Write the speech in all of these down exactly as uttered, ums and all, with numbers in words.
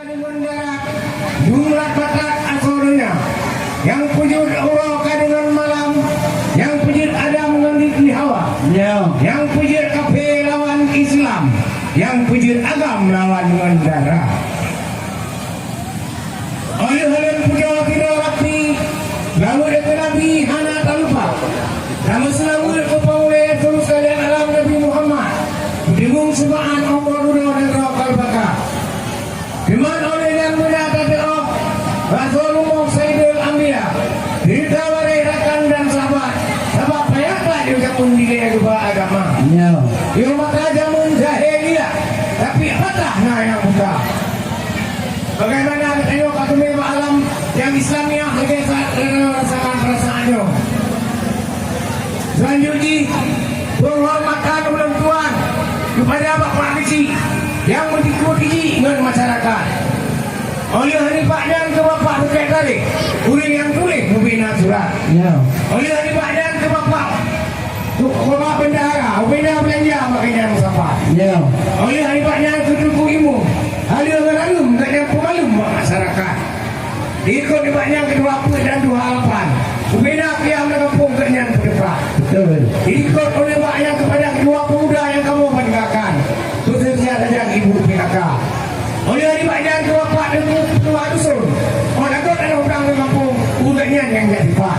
Deungon darat, jumlah batat asoe donya. Nyang peujeuet uroe ka deungon malam, nyang peujeuet Adam ngon Siti Hawa. Ya. Nyang peujeuet kafé lawan Islam, nyang peujeuet agam lawan ngon dara. Óh lheueh lôn pujoe sidroe Rabbi, seulaweuet keu Nabi hana talupa. Tameuseulaweuet keu Panghulée seuluruh sekalian alam Nabi Muhammad. Deungon seuma'an Allah dudoe dan roh kalbaka. Teuma óh lheueh nyan beuna tateu'oh Rasulullah Sayyidul Anbiya, dita waréh rakan dan sahabat, sabab payah that jameun dilée geuba agama. Ya. Yoh masa jameun jahiliyah, tapi patah na nyang buka. Bagaimana geutanyoe ka teumé bak alam nyang Islamiah lagée sa-, rasakan perasaan nyoe. Selanjut jih, penghormatan ulôn tuan kepada Bapak Keuchik nyang meutikot jih ngon masyarakat. Óh lheueh nibak nyan keu Bapak Sekretaris, ureuëng nyang tuléh bubena surat. Ya. Óh lheueh nibak nyan keu Bapak, Bapak Bendahara, bubena beulanja bak nyan meusapat. Ya. Óh lheueh nibak nyan keu Teungku Imum, haleue ngon aneuëk gobnyan peumalum bak masyarakat. Diikot nibak nyan keu dua peuet dan dua lapan. Bubena piah lam gampông gobnyan peuteupat. Betul. Diikot oleh nibak nyan keupada kedua pemuda nyang kamoe banggakan, khususnya saja ibu P K K. Oleh nibak nyan keu Bapak Teungku Ketua Dusun, oh lagot aneuk ureuëng lam gampông, gobnyan nyang jak dipat.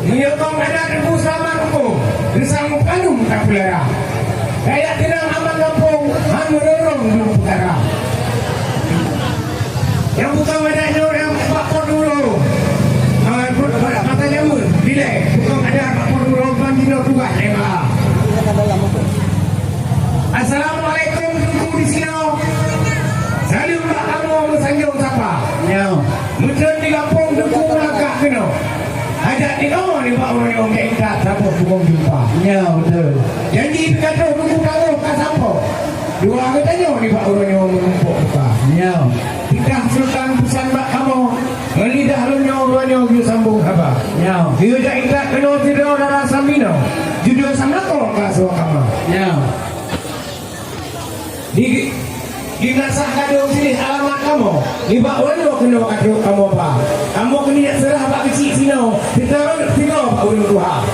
Meunyoe kong adat Teungku Selamat Rukong, geusang kandung tapeulara. Rakyat teunang aman gampông, han meurorong dum peukara. Nyang bukon adat nyoe nyang bak pot uroe. Ah, pot, pot, mata jameun, bilée, bukon adat bak pot uroe, ban jinoe tugaih M A. Assalamualaikum Teungku di sinoe. Saleuem bak kamoe meusanjong sapa. Nyoe. Meuteun di gampông Teungku meulangkah keunoe. Hajat inoe nibak uroe nyoe geuintat saboh bungong jeumpa. Ya, beutôi. Janji pih ka troh Teungku tanggong ka sampoe. Dua geutanyoe nibak uroe nyoe meurumpok buka. Ya. Titah Sultan peusan bak kamoe, ngon lidah lôn nyoe uroe nyoe geuyue sambong haba. Ya. Geuyue jak intat keunoe sidroe dara Sambinoe, judô Samlakoe ka soe kama. Ya. Di, di meunasah gadôh sideh alamat kamoe, nibak uroe nyoe keunoe ka trok kamoe ba. Kamoe keuneuk seurah bak keuchik sinoe, sitaroe sidroe bak ureuëng tuha.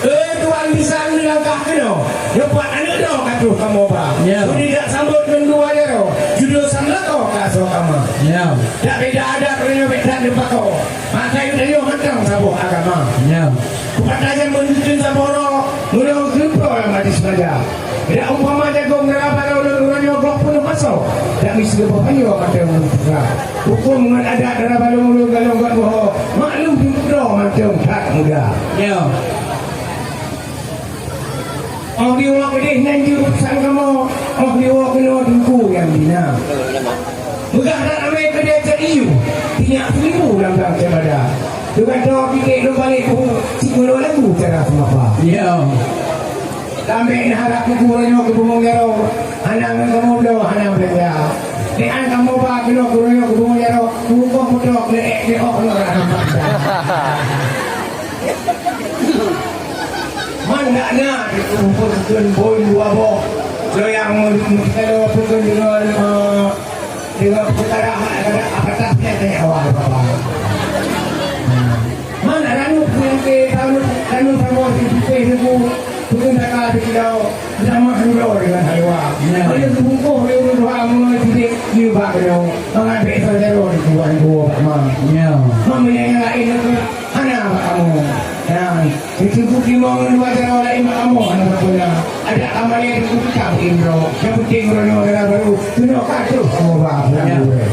Eh, tuan bisan neulangkah keunoe, nyoe pat aneuk droe ka trok kamoe ba. Ya. Keuneuk jak sambot ngon dua jaroe, judô Samlakoe ka soe kama. Ya. Dak beda adat uroe nyoe bèk that neupakoe. Maka geutanyoe mantong saboh agama. Ya. Kupata nyang meununjukkan saboh droe, meunyoe geupeu lam hadis manja. Dak umpama jagong dara balo lôn uroe nyoe goh peunoh masoe, dak miseue boh panjoe mantong lôn peugah. Huköm ngon adat dara balo lôn galong got boho, maklum droe mantong that muda. Ya. Óh diwoe keudeh nyan jeuet urusan kamoe, óh diwoe keunoe Teungku nyang bina. Peugah that ramé keudeh cok iyu, tinyak seribu lam blang cemada. Teugantoe titék lôn balek buhu, cit meunyoe lagu cara seumapa. Ya. Lambek na harap Teungku uroe nyoe keu bungong jaroe, hana ngon kamoe bloe, hana beulanja. Deungon kamoe ba keunoe keu uroe nyoe keu bungong jaroe, bungkôh peutrok lé ék lé óh nyoe rhah nampak. Man dak na di kumpul keun boi dua boh. Lo nyang meukeutaloe peukeun deungon, eh, deungon peukara hak keudak apatah nyan teuh awai baba. Man ranup nyang ke ranup, ranup saboh di pipéh teungku, peukeun daka di kidau, beusama hanjô deungon halwa. Ya. Oleh geubungkôh lé ureueng tuha meunyoe sidék di ubak keudong, mangat bèk saudara di kuah dua bak ma. Ya. Man meunyoe nyang laén hana bak kamoe. Ya. Diteupeu timoh ngon dua jaroe laén bak kamoe hana sapeue na. Adak ka malèe teungku teutab indroe. Nyang penting uroe nyoe dara barô keunoe ka troh kamoe ba pulang gurèe.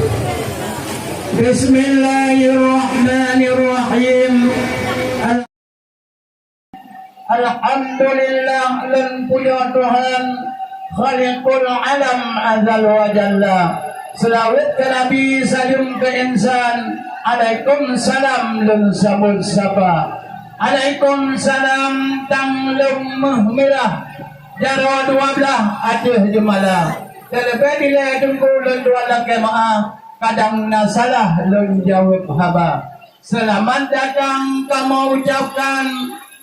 Bismillahirrahmanirrahim. Al-, Alhamdulillah lôn pujoe Tuhan, Khaliqul Alam Azza wa Jalla. Seulaweuet keu Nabi, saleuem keu insan, alaikum salam lôn sambot sapa. Alaikum salam, tang lôn méuh mirah, jaroe dua blaih ateueh jeumala. Teuleubeh dilèe teungku lôn tuan lakèe meu'ah, kadang na salah lôn jaweueb haba. Seulamat datang kamoe ucapkan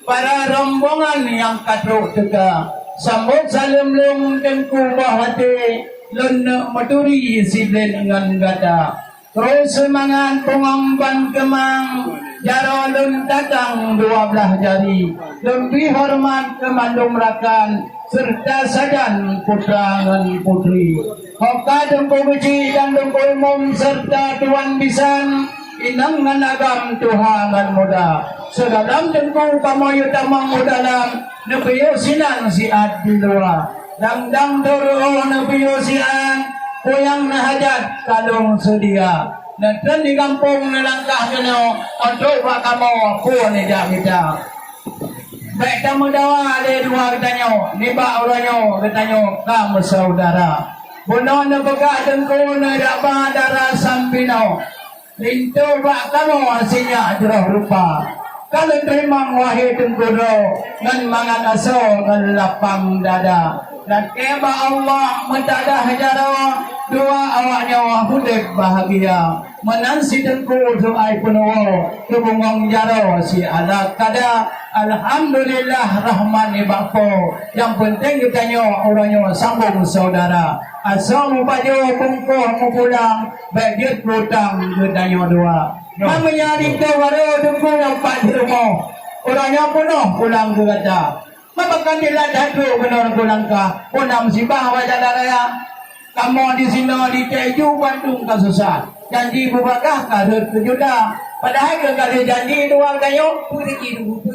para rombongan nyang ka trok teuka. Sambot saleuem lôn teungku boh até, Lôn neuk meuturi sideh ngon gata. Krue seumangat bungong ban keumang, jaroe lôn tatang dua blaih jari. Lôn bri horeumat keu mandum rakan, seureuta sajan putra ngon putri. Ho ka Teungku Geuchik dan Teungku Imum seureuta tuan bisan, inong ngon agam, tuha ngon muda. Sigohlom Teungku kamoe yue tamong u dalam, neupiôh sinan siat di luwa. Dang-dang teureue neupiôh siat, peue nyang neuhajat ka lôn seudia. Neutreun di gampông neulangkah keunoe, untuk bak kamoe peue neujak mita. Bèk tameudawa lé dua geutanyoe, nibak uroe nyoe geutanyoe ka meusaudara. Bunoe neupeugah Teungku neujak ba dara Sambinoe. Linto bak kamoe sinyak jroh rupa. Ka lôn teurimong wahé Teungku droe, ngon mangat asoe ngon lapang dada. Lakèe bak Allah meutadah jaroe, dua awak nyoe udép bahagia. Meunan si Teungku seuai peunuwoe, teubungong jaroe si ala kada. Alhamdulillah rahmat nibak Po. Nyang peunteng geutanyoe uroe nyoe sambông saudara. Asoe mupajoh bungkôh mupulang, bèk jeuet keu utang geutanyoe dua. Nyoe. Meunyoe linto barô Teungku nyang pat di rumoh, uroe nyoe peunoh pulang keu gata. Meupakan dilat that trok keunoe Teungku langkah, puna musibah bak jalan raya. Kamoe disinoe di Teju bandum ka susah. Janji beubagah ka rhot keu juta. Padahai keu ka lheueh janji dua geutanyoe.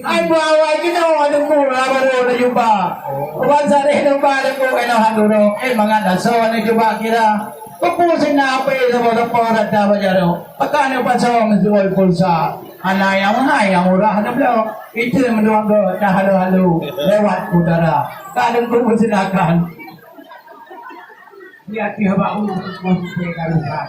Ai, bak awai jinoe Teungku lah barô neucuba. Wan sareh neuba Teungku keunoe han durong. Eh, mangat asoe neucuba kira. Peue sinan apui saboh-saboh rata bak jaroe. Pakon neupasoe meusuai pulsa. Hana nyang mahai, nyang murah neubloe. Itu meudua goe ka halo-halo lewat udara. Ka Teungku peusilakan. Di ateueh bak u, buku supaya ka luka.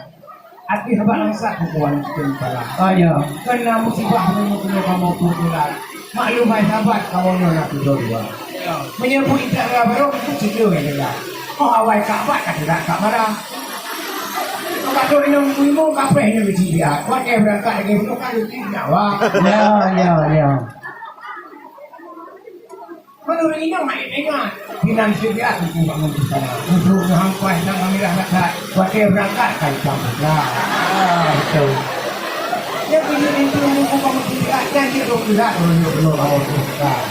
Ateueh bak langsat buku wan keu pala. Ah, ya. Kena musibah meunyoe kamoe peubulan. Maklum hai sahabat, kamoe nyoe na tujoh dua. Ya. Meunyoe pun idak rara barô, itu cerita yang jelas. Oh, awai Ka'bah ka tidak tak marah. Maka tu inong ibu kapreh nyoe biji dia. Watèe beurangkat lagi bukan nyawa. Ya, ya, ya. Meunurot inong hana ingat, binan seubiak Teungku bangon di sana. Untuk meuhampai dan memirah rakyat, watèe beurangkat ka itam. Nah, betul. Dia punya pintu Teungku bangon seubiak, dan dia dok gerak, dok gerak, dok gerak.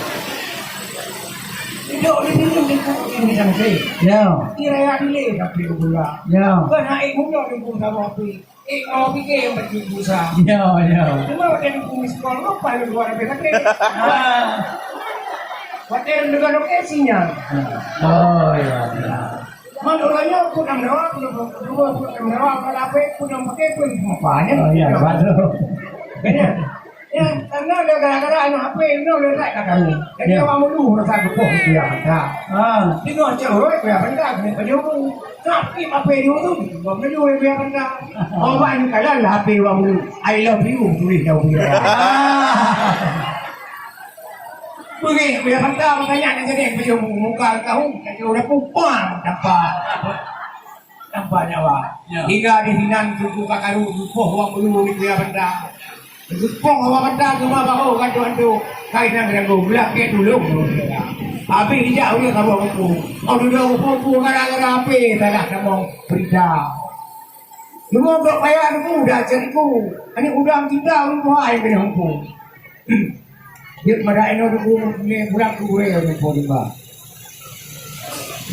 Dok di pintu Teungku ini sanksi. Ya. Di raya dile tapi gula. Ya. Bukan hai muda Teungku sama api. Eh, mau pikir yang penting pulsa. Ya, ya. Cuma waktu di bumi sekolah, lupa lu luar negeri. Ah. Waktu yang dengar oke sinyal. Oh, ya, ya. Man orangnya pun enam doang, pun dua, pun enam doang, kalau apa pun enam pakai pun apa ya? Oh, ya, baru. Ya. Ya, karena udah gara-gara anu H P, ini udah tak kata. Jadi ya. Awak mulu rasa gepoh dia. Ah. Tengok cewek dia benda kena penyuruh. Tapi apa dia tu? Buat menu dia benda. Awak ni kalau lah H P awak mulu. I love you tulis jauh dia. Ah. Pergi dia benda makanya nak jadi penyuruh muka tahu, tak tahu dah pupang dapat. Nampak nyawa. Ya. Hingga di sinan suku Kakaru, supoh wang bulu di Kuya Banda. Supoh wang Banda cuma bahu kan tuan tu. Kai nang ragu, belah ke tulung. Habis dijak uleh kamu buku. Oh, duduk buku gara-gara apa? Salah kamu berita. Cuma untuk payah buku dah ceriku. Ini udang kita, buku ai kena hukum. Jeuet mada inoe Teungku, ni pulang keu gurèe Teungku rimba.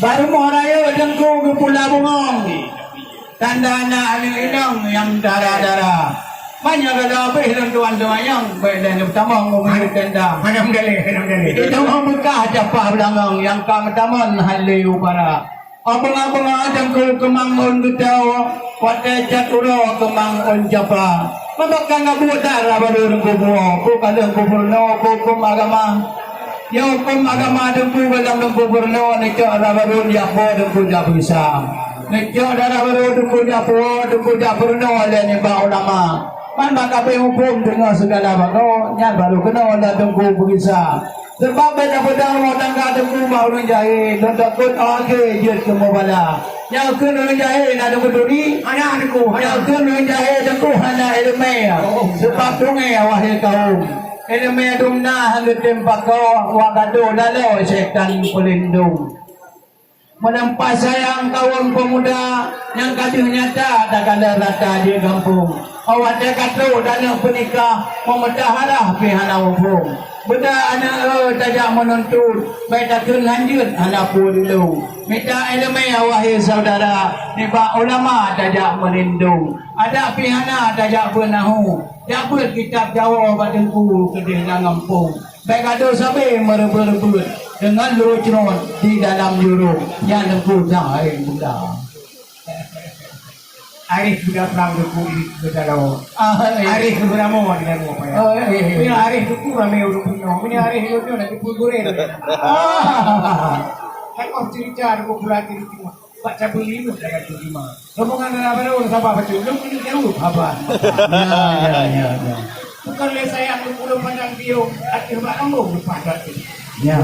Bak rumoh rayeuk Teungku geupula bungong. Tanda aneuk inong nyang dara-dara. Meunyoe ka habéh lôn tuan teumanyong, bèk lôn tamong u tenda. Hana meugalak, hana meugalak. Itu tamong beukah japah beulangong nyang ka meutamong hán lé u para. Abang-abang Teungku keumang ôn geutao, watèe cat uroe keumang ôn japa. Maka ka buet dah raba rhôn Teungku buoe, peue ka lheueh Teungku peurunoe, peue hukôm agama. Ya hukôm agama Teungku, ka lheueh Teungku peurunoe, neucok raba rhôn jak po Teungku jak peugisa. Neucok dah raba rhôn Teungku jak po, Teungku jak peurunoe lé nibak ulama. Man bak kabeh hukôm deungoe sigala bagoe, nyan baru keunoe lé Teungku peugisa. Sabab bèk tapeudong rumoh tangga Teungku bak ureueng jahé, lôn takot akhé jeuet keu mubala. Nyang kheun ureueng jahé na Teungku turi? Hana Teungku, hana. Nyang kheun ureueng jahé Teungku hana ileumèe. Oh. Sabab dongé wahé kaum. Ileumèe dum na hana tem pakoe, wak gadôh laloe syètan peulindong. Meunampak sayang kawöm peumuda nyang ka deuh nyata takalon rata di gampông. Awak watèe ka trôk dan neuk peunikah, meumeudah arah pih hana muphom. Beudak aneuk, eh, tajak meununtut, bèk takheun lanjut hana peue dilông. Mita ileumèe, wahé syedara, nibak ulama tajak meulindông. Adak pih hana tajak beuet nahu, jak beuet kitab Jawoe bak teungku keudéh lam gampông. Bèk gadôh sabé meureubeuet-reubeuet deungon lôn cunot di dalam jurông nyang teungku sang hai muda. Arih budak prang teungku di Geudalo. Ah, eh. Arih beuramo di dalam apa ya? Oh, eh, eh, eh. Punya arih teungku ramé ureueng punya. Punya arih ureueng punya nanti pun goreng. Ah. Kan kau cerita ada popular di timur. Bak cabeueng limong dalam tu lima. Rombongan dara barô sabar bacut, lôn keuneuk jaweueb haba. Ya, ya, ya, ya. Bukon lé sayang lôn ulôn pandang biôh, ateueh bak lambông leupah that. Ya.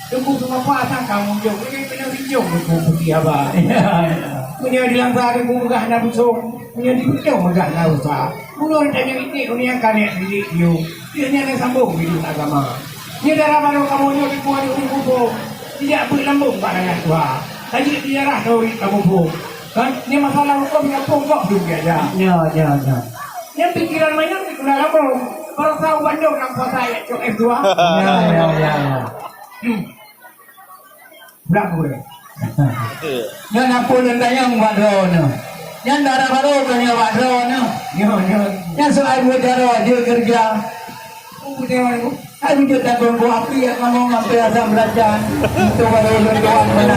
Teungku teumapa sang ka munjong, ini keuneuk rinjong teungku bukti haba. Ya, ya. Meunyoe di Langsa teungku meugah na busong, meunyoe di Bintong meugah na rusa. Ulôn tanyong iték, meunyoe ka nèk didik biôh, dia nyan sambông di agama. Nyoe dara barô kamoe nyoe dibuat di ureueng bubông, tidak beuet lambông bak rakyat tuha. Tajeuet di daerah taurit kamoe phon. Kan? Nyoe masalah huköm nyang phon gob dum diaja. Ya, ya, ya. Nyan pikiran manyang sikula lambông. Barosa u Bandung nyang kuasa ayat cok F dua. Ya, ya, ya, ya. Hmm. Blah gurèe. Nyan apa nyang tanyong bak droeneuh? Nyan dara barô tanyong bak droeneuh. Nyoe, nyoe. Nyan soal buet jaroe jeuet keureuja. Oh, buet jaroe. Hai meunyoe takon buah api, ya kamoe ngampai asam belacan. Itu baru lôn tuan mana.